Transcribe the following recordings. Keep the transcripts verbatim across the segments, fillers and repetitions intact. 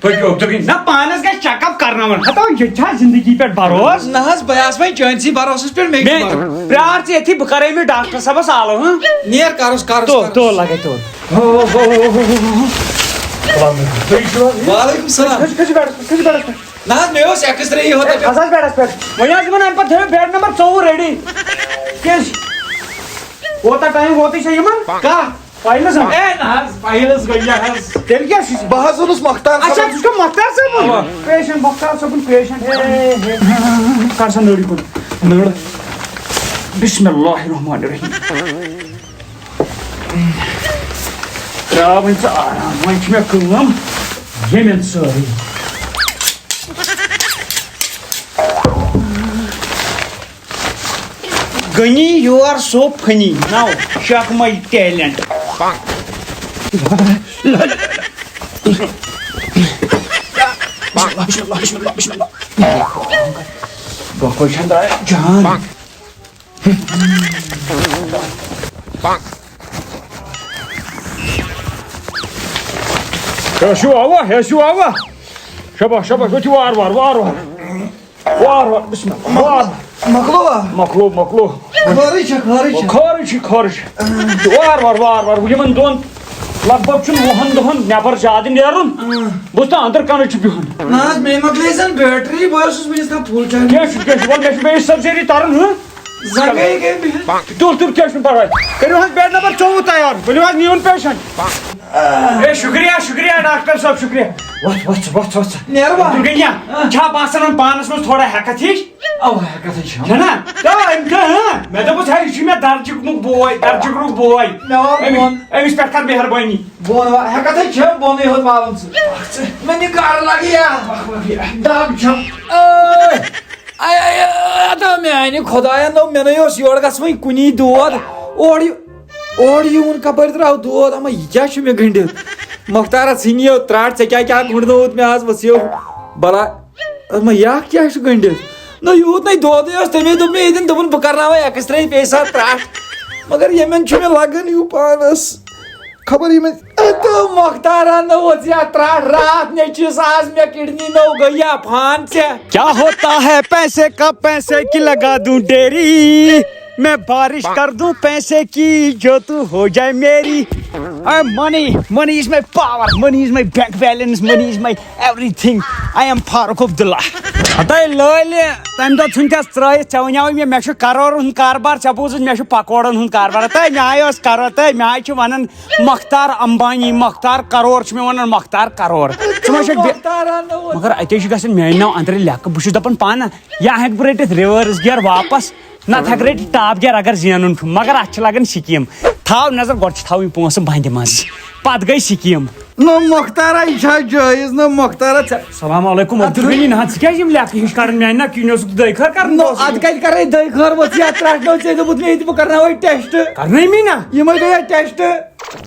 پٔکِو، عبدالغنی۔ نہ، پانس گژھِ چیک اپ کرناوُن۔ ہتو، یہِ چھا زندگی پٮ۪ٹھ بھروسہٕ؟ نہ حظ، بہٕ آس وۄنۍ چٲنسٕے بھروسس پٮ۪ٹھ، مےٚ کیٛاہ مےٚ بھروسہٕ؟ پرٛار ژٕ ییٚتھی، بہٕ کرے أمِس ڈاکٹر صٲبس آلو، ہاں؟ نیر، کرُس، کرُس، تو، کرُس۔ تو لگے تو۔ وعلیکم السلام۔ کھٔسۍ، کھٔسۍ بیڈس پٮ۪ٹھ، کھٔسۍ بیڈس پٮ۪ٹھ۔ نہ حظ، مےٚ اوس ایکس رے یہِ ہوت ہے، اَتہِ۔ کھس حظ بیڈس پٮ۪ٹھ۔ وۄنۍ حظ یِمن امہِ پتہٕ تھٲیِو بیڈ نمبر ژوٚوُہ ریڈی۔ کیٛازِ؟ کوٗتاہ ٹایم ووتُے چھےٚ یِمن؟ کَتھ؟ فایلس ہا؟ اے نہ حظ، فایلس گٔے یہِ حظ۔ تیٚلہِ کیٛاہ چھُ؟ بہٕ حظ اوٚنُس مۄختار اچھا، صٲبُن۔ ژٕ چھُکھ مۄختار صٲبُن؟ اوا۔ پیشنٹ، مۄختار صٲبُن پیشنٹ۔ ہے، ہے۔ کر سا نٔر یہِ کُن۔ نٔر۔ بسم اللہ الرحمن الرحیم۔ ترٛاو وۄنۍ ژٕ آرام، وۄنۍ چھِ مےٚ کٲم ییٚمٮ۪ن سٲرٕے۔ غنی، you are so funny. Now, check my talent. بہٕ کۄس چھَن درٛاے جان۔ ہیٚسِو اَوا، ہیٚسِو اَوا۔ شاباش، شاباش، ؤتھِو وار وار، وار وار۔ وار وار، بسم اللہ، وار۔ مۄکلووا؟ مۄکلو، مۄکلو۔ خٲرٕے چھا، خٲرٕے چھا؟ خٲرٕے چھِ، خٲرٕے چھِ۔ وار وار، وار وار۔ یِمن دۄن لگ بگ چھُنہٕ وُہن دۄہن نٮ۪بر زیادٕ نیرُن۔ اۭں۔ بہٕ چھُس تہٕ أنٛدرٕ کنٕے چھُ بِہُن۔ نہ حظ، مےٚ مۄکلے زن بیٹری، بہٕ اوسُس وٕنِس تام فُل چارج۔ کینٛہہ چھُنہٕ، کینٛہہ چھُنہٕ، وَلہٕ مےٚ چھُ بیٚیہِ سرجری ترُن، ہُہ؟ زنٛگے گٔے بِہِتھ۔ تُل، تُل، کینٛہہ چھُنہٕ پرواے۔ کٔرِو حظ بیڈ نمبر ژوٚوُہ تیار، ؤنِو حظ میون پیشنٹ۔ اے، شُکریہ، شُکریہ، ڈاکٹر صٲب، شُکریہ۔ وۄتھ، وۄتھ، وۄتھ، وۄتھ۔ نیر وۄنۍ۔ عبدالغنی، آ۔ چھا باسان وۄنۍ پانس منٛز تھوڑا ہٮ۪کتھ ہِش؟ اوا، ہٮ۪کتھ ہے چھم۔ چھنا؟ تو أمۍ کٔر، ہاں۔ مےٚ دوٚپُس، ہے، یہِ چھُ مےٚ درجُک بوے، درجُک رُک بوے۔ مےٚ ووٚن أمِس، بۄن۔ أمِس پٮ۪ٹھ کر مہربٲنی۔ بۄن وا-، ہٮ۪کتھ ہے چھم، بۄنٕے ہوت والُن ژٕ۔ مےٚ نہِ کر لگہِ یا۔ دگ چھم۔ اے، اے، اے، اے، ادا میانہِ خۄدایا، نو مےٚ نے اوس یورٕ گژھوٕے کُنی دود۔ اورٕ یہِ اورٕ یِوُن کپٲرۍ ترٛاو دود؟ اما، یہِ کیٛاہ چھُ مےٚ گٔنٛڈِتھ؟ مۄختارا، ژھٕنۍ یہِ ترٛٹھ، ژےٚ کیٛاہ، کیٛاہ گوٚنٛڈنووُتھ مےٚ آز ؤسِو؟ بلا، اما، یہِ اکھ کیٛاہ چھُ گٔنٛڈِتھ؟ نہ، یوٗت نَے دودٕے اوس، تٔمۍ دوٚپ مےٚ ییٚتٮ۪ن، دوٚپُن، بہٕ کرناوے ایکس رے، پیٚیہِ سا ترٛٹھ۔ مگر یِمن چھُ مےٚ لگان ہیوٗ پانس۔ خبر یِمن، تہٕ مۄختارا، نہ اوس یا ترٛٹھ راتھ، مےٚ چھِ ساز، مےٚ کڈنی نٔو گٔے یا پھان ژےٚ۔ کیا ہوتا ہے پیسے کا، پیسے کی لگا دوں ڈیری، میں بارش کر دوں پیسے کی، جو تو ہو جائے میری۔ I am money, money is my power, money is my bank balance, money is my everything. I am Farooq Abdullah. ہتاے لٲلہِ، تمہِ دۄہ ژھُنتھس ترٲیِتھ، ژےٚ ونیاوُے مےٚ، مےٚ چھُ کرورن ہُنٛد کاربار، ژےٚ بوٗزُتھ مےٚ چھُ پکوڑن ہُنٛد کاربار۔ ہتاے مےٚ آے اوس کرور، تہٕ مےٚ آے چھِ ونان مۄختار امبانی، مۄختار کرور چھُ مےٚ ونان، مۄختار کرور۔ ژٕ ما چھکھ بے-، مۄختار اننہٕ وول۔ مگر اتے چھُ گژھان میانہِ ناو اندرے لیکھٕ، بہٕ چھُس دپان پانہٕ، یا ہٮ۪کہٕ بہٕ رٔٹِتھ reverse gear واپس، نتہٕ ہٮ۪کہٕ رٔٹِتھ top gear اگر زینُن چھُم، مگر اتھ چھِ لگان scheme۔ تھاو نظر، گۄڈٕ چھِ تھاوٕنۍ پونٛسہٕ بندِ منٛز، پتہٕ گٔے scheme۔ نہ مۄختارا، یہِ چھا جٲیز؟ نہ مۄختارا، ژےٚ۔ السلام علیکم، اَدٕ عبدالغنی، نہ حظ، ژٕ کیٛازِ یِم لیکہٕ ہِش کڑان میانہِ ناوٕ؟ کِنہٕ اوسُکھ ژٕ دٲے خٲر کران؟ نہ، اتھ کتہِ کرے دٲے خٲر؟ وۄتھ یتھ ترٛٹھ نٲو ژےٚ، دوٚپُتھ مےٚ ییٚتہِ بہٕ کرناوے test۔ کرنٲے مےٚ نا۔ یِمے گٔے test۔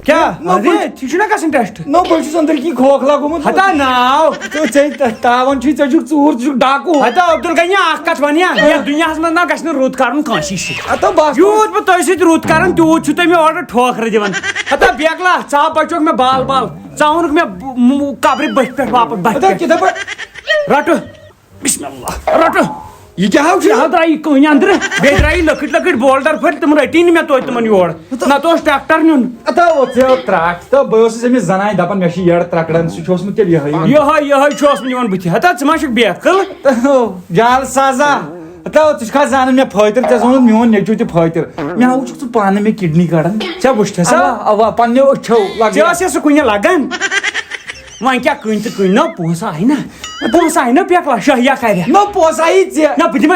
کیٛاہ؟ نہ، اَدٕ بہٕ یہِ چھُے چھُنہ گژھان test؟ نہ، بہٕ چھُس أنٛدٕرۍ کِنۍ کھوکھلا گوٚمُت۔ ہتا ناو۔ تہٕ ژےٚ تہ-، تاوان چھُے، ژےٚ چھُکھ ژوٗر، ژٕ چھُکھ ڈاکوٗ۔ ہتا عبدالغنی، اکھ کتھ ونیا، یتھ دُنیاہس منٛز نہ گژھِ نہٕ رُت کرُن کٲنٛسی سۭتۍ۔ ہتا بس۔ یوٗت بہٕ تۄہہِ سۭتۍ رُت کران، تیوٗت چھُو تُہۍ مےٚ اورٕ ٹھوکرٕ دِوان۔ ہتا بیگلا، ژاو بچوکھ مےٚ بال بال، ژاونُکھ مےٚ ب-، م-، قبرِ بٔٹھۍ پٮ۪ٹھ واپس بٹھِ ہتا پٮ۪ٹھ۔ کِتھٕ پٲٹھۍ؟ رٹہٕ۔ بسم اللہ۔ رٹہٕ۔ یہِ کیٛاہ ہاو چھُ؟ یہِ ہاو درٛایہِ کٕہٕنۍ اندرٕ۔ بیٚیہِ درٛایہِ لۄکٕٹۍ لۄکٕٹۍ بولڈر پھٔلۍ، تِم رٔٹی نہٕ مےٚ توتہِ تِمن یور۔ نتہٕ اوس ٹریکٹر نیُن۔ اتھ اوس ژےٚ ترٛٹھ تہٕ بہٕ اوسُس أمِس زنانہِ دپان، مےٚ چھُ یٔڈ ترٛکڑن، سُہ چھُ اوسمُت تیٚلہِ یِہوٚے وَنان۔ یِہوٚے، یِہوٚے چھُ اوسمُت یِوان بٕتھِ۔ ہتا ژٕ ما چھُکھ بیقل؟ تہٕ جال سازا۔ ہتا ژٕ چھُکھا زانان مےٚ فٲطر، ژےٚ زونُتھ میون نیٚچوٗ تہِ فٲطر۔ مےٚ ہا وُچھُکھ ژٕ پانہٕ مےٚ کِڈنی کڑان۔ ژےٚ وُچھتھس ہا؟ اوا، اوا، پننیو أچھو لگیا۔ ژےٚ ٲسیا سُہ کُنہِ لگان؟ وۄنۍ کیٛاہ کٕنۍ تہٕ کٕنۍ؟ نہ، پونٛسہٕ آیہِ نہ۔ پونٛسہٕ آیہِ نہ، بیکلا شاہیا کرِ۔ نہ، پونٛسہٕ آیی ژےٚ۔ نہ، بہٕ دِمے۔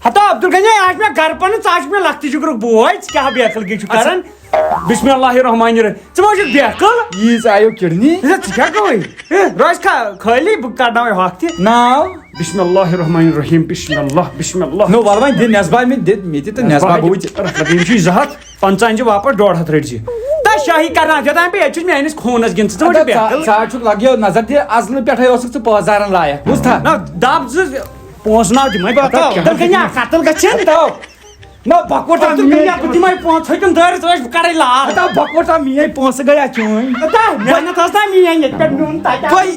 ہتا عبدالغنی، آز چھُ مےٚ گرٕ پنُن، ژٕ آز چھُکھ مےٚ لۄکٹہِ جُگرُک بوے، ژٕ کیٛاہ بیکل گی چھُکھ اچھا۔ کران؟ بسم اللہ الرحمن الرحیم۔ ژٕ ما چھُکھ بیکل؟ یی ژٕ آیو کِڈنی۔ ہے، ژٕ کیٛاہ گوٚوُے؟ ہے، روزِ کھا-، خٲلی، بہٕ کرناوے ہۄکھ تہِ۔ ناو؟ بسم اللہ الرحمن الرحیم، بسم اللہ، بسم اللہ۔ نو، وَلہٕ وۄنۍ دِ نٮ۪صبا مےٚ، دِ مےٚ تہِ تہٕ نٮ۪صبا بہٕ تہِ۔ رَٹھ لَگے، یِم چھِ زٕ ہَتھ۔ پنٛژاہ چھِ واپس، ڈۄڈ ہتھ رٔٹۍ زِ۔ تہٕ شٲہی کرناوٕ، یوٚتام بہٕ ییٚتہِ چھُس میٲنِس خوٗنس گِنٛدان۔ ژٕ ما چھُکھ ژٕ، بیقل؟ ژٕ حظ چھُکھ لگیو نظر دِ، ازلہٕ پٮ۪ٹھے اوسُکھ ژٕ پٲزارن لایق، بوٗزتھا؟ نہ، دب زٕ پونٛسہٕ ناو دِمے بہٕ۔ ہتا، کیٛاہ عبدالغنی، ہا، قتل گژھن؟ ہتا، نہ، بۄکوٹ آو عبدالغنی، میٲنۍ بہٕ دِمے پونٛسہٕ، ژھٕٹِم دٲرِتھ، ژٕ ٲسۍ کرے لاس۔ ہتا، بۄکوٹ آو میٲنۍ پونٛسہٕ گٔیا چٲنۍ۔ ہتا، محنت ٲس نا میٲنۍ، ییٚتہِ پٮ۪ٹھ نیوٗن تتہِ۔ تۄہہِ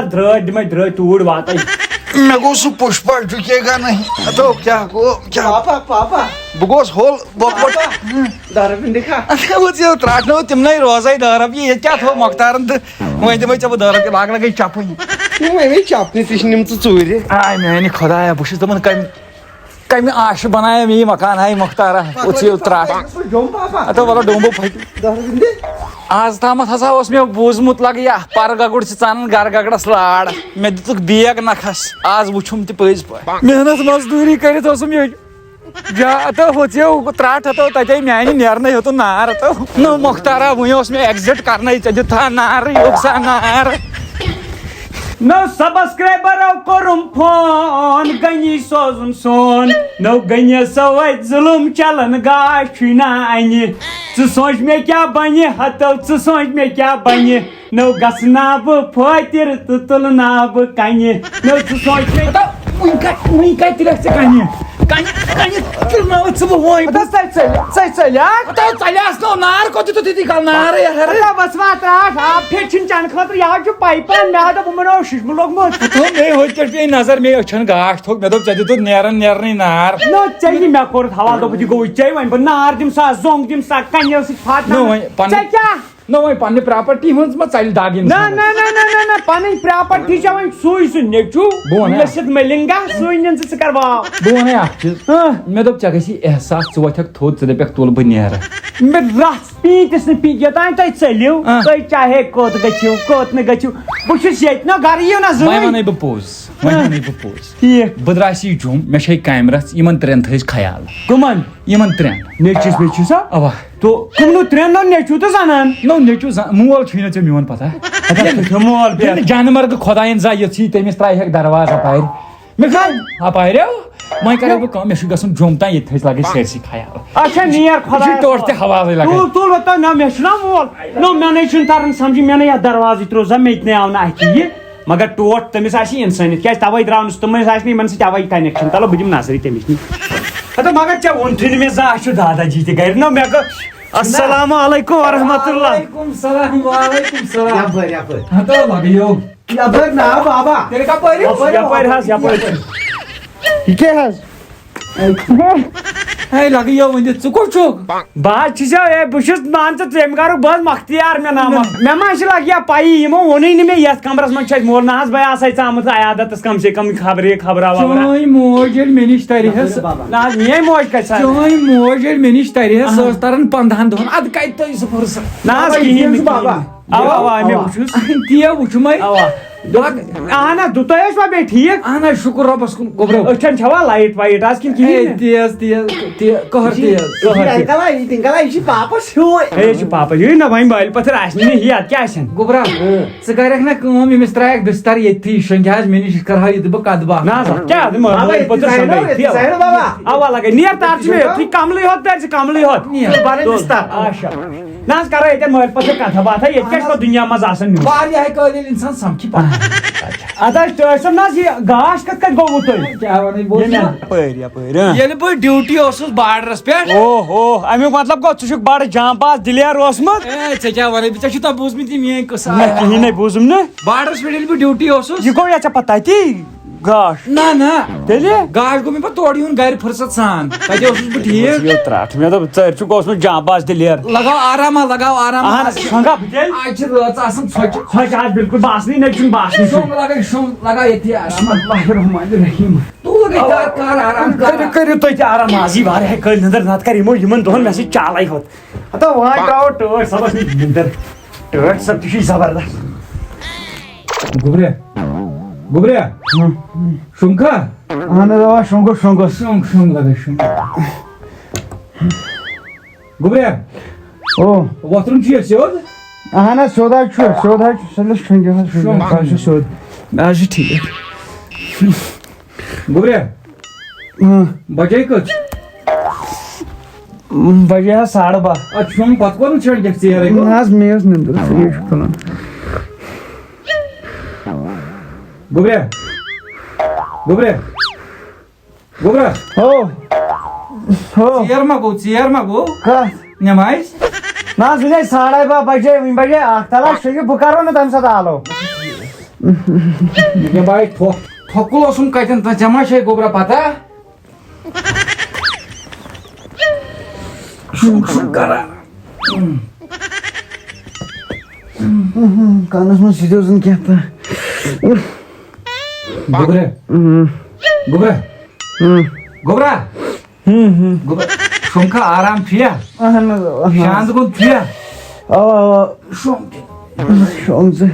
نظر درٛٲتۍ، دِمے درٛٲتۍ توٗرۍ واتَے۔ مےٚ گوٚو سُہ پُشپا جُکے گا نہیں۔ ہتو کیٛاہ گوٚو، کیٛاہ؟ پاپا، پاپا۔ بہٕ گوٚوُس ہوٚل، بۄکوَٹ۔ پاپا، دارٕ بِنٛدِ کھا؟ وۄنۍ ژٕ ترٛاٹھ نہٕ تِمنٕے روزَے دارب، یہِ ییٚتہِ کیٛاہ تھوٚو مۄختارَن تہٕ وۄنۍ دِمَے ژےٚ بہٕ دارب، یہِ لاگہٕ لَگَے چَپٕنۍ۔ تِم وَنے چَپنہِ تہِ چھِ نِمژٕ ژوٗرِ۔ آے میٛانہِ خۄدایا، بہٕ چھُس دَپان کَمہِ کمہِ آشہِ بنایے مےٚ یہِ مکان ہاے مختارا؟ اوٚت یہِ ترٛٹھ۔ جوٚم پاپا۔ ہتو وَلہٕ ڈوٚمبو پھٹہِ۔ دَہ رۄپیہِ دِ۔ آز تامَتھ ہسا اوس مےٚ بوٗزمُت لگہٕ یہِ پَرٕ گگُر چھِ ژانان گرٕ گگرس لاڑ۔ مےٚ دِتُکھ بیگ نکھس۔ آز وُچھُم تہِ پٔزۍ پٲٹھۍ۔ محنت مزدوٗری کٔرِتھ اوسُم یہِ جا ہتو ہوٚژیو ترٛٹھ ہتو تَتے میٛانہِ نیرنَے ہیوٚتُن نار ہتو۔ نو مختارا وُنہِ اوس مےٚ exit کرنَے، ژےٚ دیُتتھا نار، یوٚک سا نار۔ نو سبسکرائبرو کوٚرُم فون، غنی سوزُن سون۔ نو غنی سو وتہِ ظلم چلان گاش چھُے نہ انہِ۔ ژٕ سونچ مےٚ کیٛاہ بنہِ ہتو، ژٕ سونچ مےٚ کیٛاہ بنہِ۔ نو گژھٕ نا بہٕ فٲطر تہٕ تُلہٕ نا بہٕ کنہِ۔ نو ژٕ سونچ مےٚ۔ ہتا، وٕنۍ کتہِ، وٕنۍ کتہِ تُلکھ ژٕ کنہِ؟ کنہِ، کنہِ تُلناوتھ ژٕ بہٕ وۄنۍ۔ ہتا، ژےٚ، ژےٚ، ژےٚ، ژےٚ ژلیاکھ؟ ہتا، ژلیاس نو نار کوٚت دیُتُتھ یہِ تہِ کل نارٕے ہرٕ۔ ہتا، بس واتھ راتھ، آب پھیٚرِ چھِنہٕ چٮ۪نہٕ خٲطرٕ، یہِ حظ چھُ پایپن، مےٚ حظ دوٚپ، یِمن اوس ششمہٕ لوٚگمُت۔ ہتو، مے ہوٚتۍ پٮ۪ٹھ پیٚیہِ نظر، مے أچھن گاش تھوٚک، مےٚ دوٚپ، ژےٚ دیُتُتھ نیران نیرنٕے نار۔ نہ، ژےٚ یہِ مےٚ کوٚرُتھ حوالہٕ، دوٚپُتھ، یہِ گوٚوُے ژےٚ، وۄنۍ بہٕ نار دِمہٕ سا، زوٚنگ دِمہٕ سا، کنیو سۭتۍ پھاٹناوٕ۔ نہ، وۄنۍ پننہِ ژےٚ کیٛاہ؟ نہ، وۄنۍ پننہِ پراپرٹی ہٕنٛز ما ژلہِ دگ نہ، اِنسانس؟ نہ، نہ، نہ، نہ، نہ، پنٕنۍ پراپرٹی چھےٚ وۄنۍ سُے سُہ نیٚچوٗ، بہٕ وَنہٕ مےٚ اَتھ۔ سۭتۍ مٔلِنگا، سُے نِن ژٕ، ژٕ کر واو۔ بہٕ وَنَے اَکھ چیٖز۔ ہہ۔ مےٚ دوٚپ، ژےٚ گژھی احساس، ژٕ وۄتھکھ تھوٚد، ژٕ دَپکھ، تُل بہٕ نیرٕ۔ مےٚ رژھ پیٖنتِس نہٕ پی-، یوٚتام تُہۍ ژٔلِو، ہہ۔ تُہۍ چاہے کوٚت گٔژھِو، کوٚت نہٕ گٔژھِو، بہٕ چھُس ییٚتہِ نہ گرٕ یِیِو نہ وۄنۍ زٕہٕنۍ۔ وَنے بہٕ پوٚز، وۄنۍ ہہ۔ وَنے بہٕ پوٚز۔ ٹھیٖک۔ بہٕ درٛاس یہِ جوٚم، مےٚ چھے کامہِ رژھ، یِمن ترٛٮ۪ن تھٲیِز خیال۔ کٕمن؟ یِمن ترٛٮ۪ن۔ نیٚچوِس ویٚچوِس ہا؟ اوا۔ تو کٕمنو ترٛٮ۪ن نو نیٚچوٗ تہٕ زنان؟ نو نیٚچوٗ زن-، مول چھُے نہٕ ژےٚ میون پتہ۔ اچھا، ییٚلہِ، تُہۍ چھِو مول ییٚلہِ بیٚہتھ۔ جانہٕ مرگہٕ خۄداین زا یِژھ یی، تٔمِس ترٛایہِ ہٮ۪کھ دروازٕ اپارِ۔ مےٚ چھُ اپارِ، وۄنۍ کرے بہٕ کٲم، مےٚ چھُ گژھُن جوٚم تام، ییٚتہِ تھٲیزِ لگٲے سٲرسٕے خیال۔ اچھا، نیر یہِ چھُے خۄدایَس ٹوٹھ تہِ حوالٕے لگان۔ تُل، تُل، وۄنۍ تام، نہ، مےٚ چھُنہ مول۔ نو، مےٚ نے چھُنہٕ تران سمجھی، مےٚ نے یتھ دروازٕچ تروو زن، مےٚ تہِ نے آو نہٕ اتھِ یہِ۔ مگر ٹوٹھ تٔمِس آسہِ یہِ اِنسٲنیت، کیٛازِ تَوَے درٛاو نہٕ سُہ، تِمَن آسہِ نہٕ یِمَن سۭتۍ اَوَے connection۔ چلو، بہٕ دِمہٕ نظرِ تٔمِس نِش۔ ہَتہٕ مگر ژےٚ ووٚنتھٕے نہٕ مےٚ زانٛہہ چھُ دادا جی تہِ گَرِ۔ نہ، مےٚ گوٚو، السلام علیکم ورحمتہ اللہ۔ وعلیکم السلام، وعلیکم السلام۔ یَپٲرۍ، یَپٲرۍ۔ ہَتہٕ لَگیو۔ یَپٲرۍ نا بابا۔ تیٚلہِ کَپٲرۍ؟ یَپٲرۍ، یَپٲرۍ حظ، یَپٲرۍ۔ یہِ کیٛاہ حظ؟ ہے، لگہٕ یو ؤنِتھ، ژٕ کوٚت چھُکھ؟ بہٕ حظ چھُس یو، ہے، بہٕ چھُس، مان ژٕ، ژٕ أمۍ کَرُکھ، بہٕ حظ مۄختیار، مےٚ ناو مۄخ-، مےٚ ما چھِ لَگہِ یا پَیی، یِمو ووٚنُے نہٕ مےٚ یَتھ کَمرَس منٛز چھُ اَسہِ مول، نہ حظ، بہٕ آسہٕ اَتہِ ژامٕژ عیادَتَس کَم سے کَم خبرے خبرا وبرا۔ چٲنۍ موج ییٚلہِ مےٚ نِش تَرِ ہَس، نہ حظ، میٛٲنۍ موج کَتہِ سا؟ چٲنۍ موج ییٚلہِ مےٚ نِش تَرِ ہَس، سۄ ٲس تَران پنٛدہَن دۄہَن، اَدٕ کَتہِ تۄہہِ سُہ فرصت؟ نہ حظ، کِہیٖنۍ نہٕ، بابا۔ کِہیٖنۍ نہٕ۔ اوا، اوا، مےٚ اوا۔ وٕچھُس۔ تی وٕچھُمَے۔ اوا۔ اَہَن حظ، تُہۍ ٲسوا بیٚیہِ ٹھیٖک؟ اَہَن حظ، شُکُر رۄبَس کُن، گوٚبرو۔ أچھَن چھَوا light وایِٹ آز کِنہٕ کِہیٖنۍ ہے، نہٕ؟ تیز، تیز، تیز، قہر جی، تیز۔ جی، قہر تیز۔ انکل آ، یہِ تہِ انکل آ، یہِ چھِ پاپَس ہیوٗ۔ ہے، یہِ چھِ پاپَس ہیوٗ، نہ وۄنۍ بالہِ پَتھر آسہِ نہٕ یہِ، اَتھ کیٛاہ آسَن؟ گوٚبرا، اۭں۔ ژٕ کَرٮ۪کھ نہ کٲم، أمِس ترٛایَکھ بِستَر ییٚتھی، شۄنٛگہِ حظ مےٚ نِش، أسۍ کَرٕہاو یہِ تہٕ بہٕ کَتھ باتھ۔ نہ سا، کیٛاہ دِ مٲلۍ بابا، پَتھر ییٚتہِ سۄنٛگے، سایڈو، ییٚتہِ سیٖدھا۔ سایڈو بابا۔ اَوا لَگے، نیر تَر ژٕ مےٚ ییٚتھی، کَملٕے ہوت تَر ژٕ، کَملٕے ہوت۔ نیر۔ بَرٕنۍ بِستَر۔ اچھا۔ نہ حظ، کَرو ییٚتٮ۪ن مٲلۍ پَتھر کَتھا باتھا، ییٚتہِ کیٛاہ چھُ پَتہٕ دُنیا منٛز آسان نیُن؟ واریاہ قٲبِل اِنسان سَمکھِ پَتہٕ۔ اَدٕ حظ، ٹٲٹھۍ صٲب، نہ حظ، یہِ گاش کِتھ کٔنۍ گوٚو تۄہہِ؟ کیٛاہ وَنَے، بہٕ اوسُس ییٚمہِ نہ۔ یَپٲرۍ، یَپٲرۍ، ہاں۔ ییٚلہِ بہٕ ڈیوٹی اوسُس بارڈرَس پٮ۪ٹھ۔ اوہ، اوہ، اَمیُک مطلب گوٚو، ژٕ چھُکھ بَڑٕ جام باز دِلیر اوسمُت۔ اے، ژےٚ کیٛاہ وَنَے، ژےٚ چھُے تَتھ بوٗزمُت یہِ میٛٲنۍ قٕصہٕ؟ نہ، کِہیٖنۍ نَے بوٗزُم نہٕ۔ بارڈرَس پٮ۪ٹھ ییٚلہِ بہٕ ڈیوٹی اوسُس۔ یہِ گوٚو یَتھ ژےٚ پَتہٕ تَتی؟ گاش۔ نہ، نہ۔ تیٚلہِ؟ گاش گوٚو مےٚ پَتہٕ تورٕ یُن گرِ فُرصت سان۔ تَتہِ اوسُس بہٕ ٹھیٖک۔ یہِ ترٛٹھ۔ مےٚ دوٚپ، ژٕ چھُکھ اوسمُت جان باز دِلیر۔ لگاو آرام، لگاو آرام۔ اہن، شۄنٛگا بہٕ تیٚلہِ؟ آز چھِ رٲژ آسان ژھۄچہِ۔ ژھۄچہِ آز بِلکُل باسنٕے نہ چھُنہٕ باسنٕے۔ شۄنٛگ لگٲے، شۄنٛگ لگاو ییٚتھی آرام۔ بسم اللہ الرحمن الرحیم۔ تُل لگٲے کر، کر آرام، کر۔ کٔرِو، کٔرِو تُہۍ تہِ آرام، آزٕے واریاہ کٲلۍ نِندٕر، نتہٕ کر یِمو یِمن دۄہن مےٚ سۭتۍ چالے ہوت۔ ہتا وۄنۍ ترٛاوو ٹٲٹھۍ صٲبس نِش نِندٕر۔ ٹٲٹھۍ صٲب تہِ چھُے زبردست۔ گوٚبریا، گوٚبریا۔ ہاں۔ شۄنٛگکھا؟ اہن حظ، اوا، شۄنٛگُس، شۄنٛگُس۔ شۄنٛگ، شۄنٛگ لگے شۄنٛگ۔ گوٚبریا۔ او۔ وۄتھُن چھُ یہِ سیوٚد؟ اہن حظ، سیوٚد حظ چھُ، سیوٚد حظ چھُ، سُہ لٔج شۄنٛگِتھ حظ، شۄنٛگِتھ۔ شۄنٛگ، آز چھُ شۄنٛگ۔ سیوٚد۔ آز چھُ ٹھیٖک۔ گوٚبریا۔ ہاں۔ بجے کٔژ؟ بجے حظ ساڑٕ باہ۔ اَدٕ شۄنٛگ پتہٕ کوٚر نہٕ شۄنٛگِتھ ژیرے گوٚو؟ نہ حظ، مےٚ ٲس نِندٕر، ژیٖرۍ چھُ تُلان۔ گوٚبریا۔ گوٚبریا۔ گوٚبرا۔ ہو۔ ہو۔ ژیر ما گوٚو، ژیر ما گوٚو؟ کتھ؟ نمازِ؟ نہ حظ، وُنہِ ہے ساڑے باہ بجے، وُنہِ بجے اکھ۔ تَلہٕ حظ شۄنٛگِو، بہٕ کرو نہٕ تَمہِ ساتہٕ آلو۔ مےٚ بایہِ تھۄ-، تھۄکُل اوسُم کَتٮ۪ن تہٕ ژےٚ ما چھے گوٚبرا پتہ؟ شُنٛگ شُنٛگ کران۔ کَنَس منٛز سیٚدیو زَن کینٛہہ تہٕ۔ گوٚبرا۔ گوٚبرا۔ گوٚبرا۔ گوٚبرا۔ شۄنٛگ کھا آرام چھُیا؟ اہن حظ، اہن حظ۔ شاندٕ گوٚو چھُیا؟ اوا، اوا۔ شۄنٛگ تہِ۔ شۄنٛگ ژٕ۔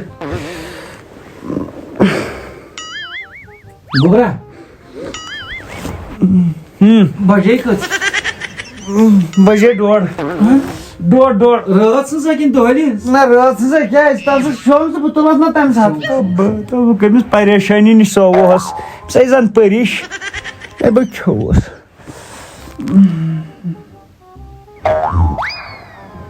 گوٚبرا۔ بجے کٔژ؟ بجے ڈوڈ۔ ہہ؟ ڈوڈ، ڈوڈ۔ رٲژ ہٕنٛز ہا کِنہٕ دۄہلہِ ہٕنٛز؟ نہ، رٲژ ہٕنٛز ہا، کیٛازِ؟ تَمہِ ساتہٕ شۄنٛگ ژٕ، بہٕ تُلَتھ نہ تَمہِ ساتہٕ۔ بہٕ، بہٕ کٔمِس پریشٲنی نِش سووہَس؟ سۄے زَن پٔرِش۔ ہے، بہٕ کھیوٚوُس۔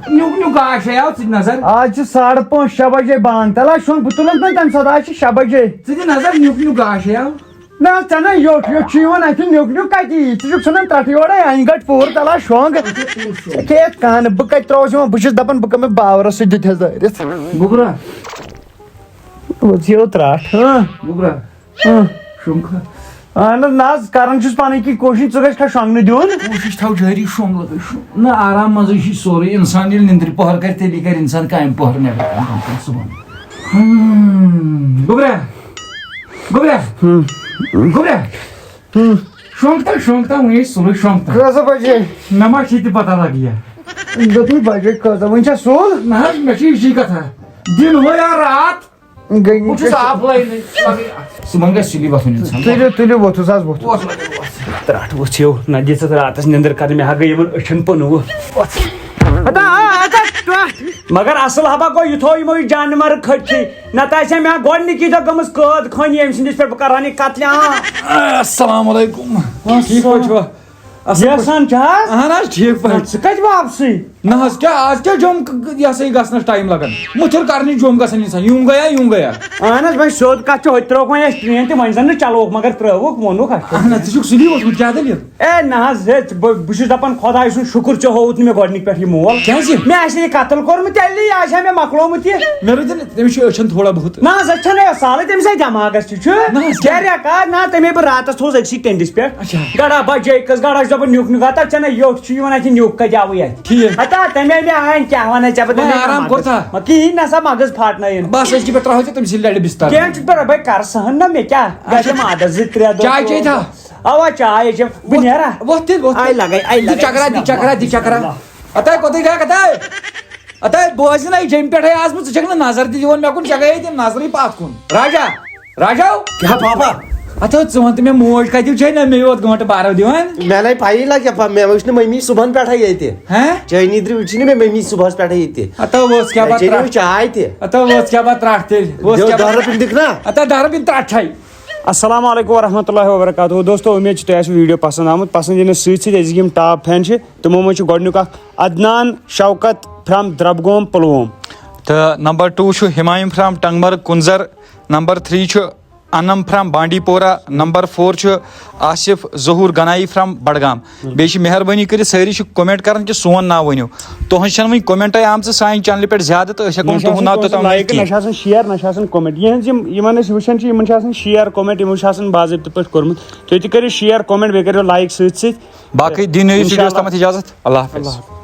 نیُک نیُک گاش ہے آو ژٕ نظر۔ آز چھِ ساڑٕ پانٛژھ، شےٚ بجے بانٛگ۔ تَلہٕ حظ شۄنٛگ، بہٕ تُلَتھ نہ تَمہِ ساتہٕ، آز چھِ شےٚ بجے۔ ژٕ دِ نظر نیُک نیُک گاش ہے آو۔ نہ حظ، ژےٚ نہ یوٚٹھ یوٚٹھ چھُ یِوان اَتھِ، نیُک نیُک کَتہِ یی؟ ژٕ چھُکھ ژھٕنان ترٛٹھ یورَے، اَنہِ گَٹہٕ پوٗرٕ تَلہٕ ہا شۄنٛگ۔ ژےٚ کیٛاہ یَتھ کانہٕ؟ بہٕ کَتہِ ترٛاوَس یِوان؟ بہٕ چھُس دَپان بہٕ کَمہٕ باورَس سۭتۍ دِتھ حظ دٲرِتھ۔ گوٚبرا۔ وۄتھ یِیو ترٛٹھ۔ ہاں۔ گوٚبرا۔ ہاں۔ شۄنٛگ کھا۔ اہن حظ، نہ حظ، کران چھُس پَنٕنۍ کِنۍ کوٗشِش، ژٕ گژھِ کھا شۄنٛگنہٕ دیُن۔ کوٗشِش تھاو جٲری، شۄنٛگ لَگٲے شۄنٛگ۔ نہ، آرام منٛزٕے چھُ سورُے۔ اِنسان ییٚلہِ نِندرِ پۄہَر کَرِ، تیٚلی کَرِ اِنسان کامہِ پۄہَر نٮ۪بر کَنہِ صُبحن۔ ہم، گوٚبرا۔ گوٚبرا۔ ہم۔ گوٚبرا۔ ہم۔ شۄنٛگ تہٕ، شۄنٛگ تہٕ، وُنہِ ہے صُبحٕے شۄنٛگ تہٕ۔ کٔژ بجے؟ مےٚ ما چھِ تہِ پتہ لگہِ یا۔ دوٚپمَے بجے کٔژ؟ وُنہِ چھا سُل؟ نہ حظ، مےٚ چھِ یِژٕے کتھا۔ دِن ہو یا راتھ۔ گٔے بہٕ چھُس آف لاینٕے۔ صُبحن گژھِ سُلی وۄتھُن اِنسان۔ تُلِو، تُلِو، وۄتھُس حظ، وۄتھُس۔ وۄتھ، وۄتھ، وۄتھ۔ ترٛٹھ وۄژھ ہیو، نہ دِژٕس راتس نِندٕر کرنہٕ، مےٚ ہا گٔے یِمن أچھن پُنوٕ۔ وۄتھ۔ ہتا، آ، ہتا، ٹۄٹھ۔ مگر اصل ہبا گوٚو، یہِ تھوو یِمو یہِ جانور کھٔٹتھٕے۔ نتہٕ آسہِ ہا مےٚ گۄڈٕنِکی دۄہ گٔمٕژ قٲد خٲنی أمۍ سٕنٛدِس پٮ۪ٹھ، بہٕ کرٕ ہا نہٕ یہِ قتلہِ عام۔ السلام علیکم۔ ٹھیٖک پٲٹھۍ چھِوا؟ اصل پٲٹھۍ۔ یژھان چھا؟ اہن حظ، ٹھیٖک پٲٹھۍ۔ ژٕ کتہِ واپسٕے؟ نہ حظ، کیٛاہ آز کیٛاہ جوٚم ک- ک- یہِ ہسا یہِ گژھنس ٹایم لگان؟ مُتھِر کرنہِ جوٚم گژھان انسان، یوٗم گیا، یوٗم گیا۔ اہن حظ، وۄنۍ سیوٚد کتھ چھِ، ہوٚتہِ ترٛٲوٕکھ وۄنۍ اَسہِ ٹرین تہِ، وۄنۍ زن نہٕ چلووُکھ، مگر ترٛٲوٕکھ، ووٚنُکھ اَسہِ۔ اہن حظ، ژٕ چھُکھ سُلی ووتمُت، کیٛاہ دٔلیٖل؟ اے نہ حظ، ہے، ژٕ- بہٕ بہٕ چھُس دپان خۄداے سُنٛد شُکُر، ژےٚ ہووُتھ نہٕ مےٚ گۄڈٕنِکۍ پٮ۪ٹھ یہِ مول۔ کیٛازِ؟ مےٚ آسہِ ہے یہِ قتل کوٚرمُت، تیٚلہِ آسہِ ہا مےٚ مۄکلومُت یہِ۔ مےٚ روٗدِ نہٕ، تٔمِس چھِ أچھن تھوڑا بہت۔ نہ حظ، أسۍ چھَنہٕ یہِ سالٕے، تٔمِس ہے دٮ۪ماغس تہِ چھُ۔ نہ حظ، کیٛاہ؟ گرِ کار، نہ، تٔمۍ ہے بہٕ راتس تھوٚوُس أکسٕے ٹیٚنٛڈِس پٮ۪ٹھ۔ اچھا۔ گڑا بجے کٔژ، گڑا چھُس دپان نیُک نیُک، ہتا ژےٚ نہ یوٚٹھ چھُ یِوان، اَتہِ نیُک کتہِ آوٕے اَتہِ۔ ٹھیٖک۔ ہتا تٔمۍ ہے مےٚ أنۍ، کیٛاہ وَنَے ژےٚ بہٕ، وۄنۍ تٔمۍ ہے آرام ماگس کوٚر تھا؟ مہ کِہیٖنۍ نہ سا، مگٕز پھاٹنٲیِن۔ بس، أسۍ چھِ پٮ۪ٹھ ترٛاوہو ژےٚ تٔمۍ سٕے لڑِ بستر۔ کینٛہہ چھُنہٕ پرواے، بہٕ کرٕ سہن نہ، مےٚ کیٛاہ گژھِ اچھا۔ ماگس زٕ ترٛےٚ دۄہ اچھا۔ چاے چے تھا؟ اوا، چاے ہے چٮ۪م۔ بہٕ وۄتھ، نیرا؟ وۄتھ تیٚلہِ، وۄتھ آے تیٚلہِ۔ لگے، آے دِ لگے۔ چکرا، دِ چکرا، دِ چکرا۔ اتے کوٚتٕے گٔیکھ، اتے؟ اتے بوز نا، یہِ جیٚمہِ پٮ۪ٹھے آس بہٕ، ژٕ چھکھ نہٕ نظر تہِ دِوان مےٚ کُن، ژےٚ گٔیے تِم نظرٕے پتھ کُن۔ راجا، راجا۔ کیٛاہ پاپا؟ اتے ژٕ وَن تہٕ مےٚ، موج کتیُک چھے نہ مےٚ یوت گٲنٛٹہٕ بارو دِوان؟ مےٚ نَے پَیی لگہِ پا-، مےٚ وٕچھ نہٕ مٔمی صُبحن پٮ۪ٹھے ییٚتہِ۔ ہہ؟ چٲنی درِ وٕچھی نہٕ مےٚ مٔمی صُبحس پٮ۪ٹھے ییٚتہِ۔ اتے اوس کیٛاہ مےٚ بتھ چیٚیہِ نہٕ ترٛٹھ؟ چاے تہِ۔ اتے اوس کیٛاہ بتھ ترٛٹھ تیٚلہِ؟ اوس دِو کیٛاہ دَہ بتھ؟ رۄپیہِ دِکھ نا۔ اتے دَہ رۄپیہِ ترٛٹھ چھے۔ السلام علیکم ورحمۃ اللہ وبرکاتہ۔ دوستو، امید چھِ تۄہہِ آسہِ ویڈیو پسند آمُت۔ پسند یِنس سۭتۍ سۭتۍ أزِکۍ یِم ٹاپ فین چھِ، تِمو منٛز چھُ گۄڈٕنیُک اکھ عدنان شوکت فرام دربگوم پلووم۔ تہٕ نمبر ٹو چھُ ہمایوٗن فرام ٹنگمرگ کُنزر۔ نمبر تھری چھُ انم فرام بانڈی پورہ۔ نمبر فور چھُ آصف ظہور گنایی فرام بڈگام۔ بیٚیہِ چھِ مہربٲنی کٔرِتھ سٲری چھِ کومنٹ کران کہِ سون ناو ؤنِو۔ تُہنٛز چھَنہٕ وٕنہِ کومنٹے آمژٕ سانہِ چینلہِ پٮ۪ٹھ زیادٕ، تہٕ أسۍ ہٮ۪کو نہ نہٕ چھِ تُہُنٛد آسان ناو کٲنٛسہِ توٚتام لایک، نہ ؤنِتھ چھِ کینٛہہ۔ آسان شیئر، نہ چھِ آسان کومنٹ۔ یِہنٛز یِم، یِمن أسۍ وٕچھان چھِ، یِمن چھِ آسان شیئر، کومنٹ، یِمو چھِ آسان باضٲبطہٕ پٲٹھۍ کوٚرمُت۔ تُہۍ تہِ کٔرِو شیئر، کومنٹ، بیٚیہِ کٔرِو لایک سۭتۍ سۭتۍ۔ باقٕے دِنٲیِو انشاءاللہ۔ ویڈیوَس تامَتھ اجازت۔ اللہ حافظ۔ اللہ حافظ۔